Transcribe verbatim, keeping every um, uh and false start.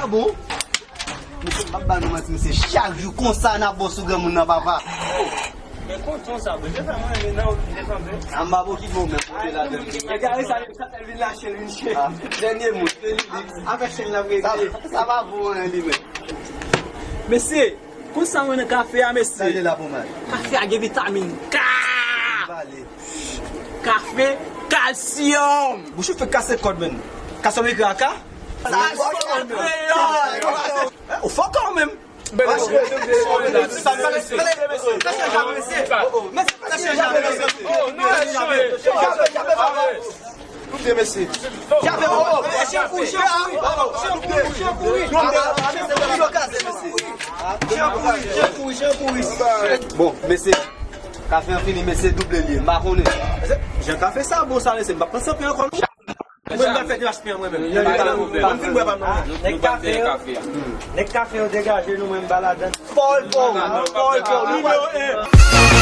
Bon. Mesye, m ap ba nou manti, mesye. Chak jou konsa n ap bon sou granmoun nan, papa. Men koton sa, bon, se sa mwen renmen nan, se sa mwen. An ba bon ki bon, men pote ladan. Egare sa, sa, sa vin lache, vin chè. Dènye mo, se li, li. Avèk chèn la, sa, sa pa bon, hein, li, men. Mesye, konsa mwen nan kafe a, mesye. Sa li la pou mwen. Kafe a gen vitamin K. Vale. Kafe, kalsyòm. Bouch ou fèk kase kòd, men. Kalsyòm ekri a K? Sa, sa, kreyòl. Ou fò kanmenm. Bon, mesye, kafe an fini, mesye, double li ye, m pa konnen. Jan kafe sa bon sa, mesye, m pa panse anpil ankò non. Mwen, m pa fè demach pè mwen menm. Mwen fin bwè pa m nan. Nèg kafe yo, nèg kafe yo degaje nou, mwen m pa ladan. Paul Paul, Paul Paul, nimewo en.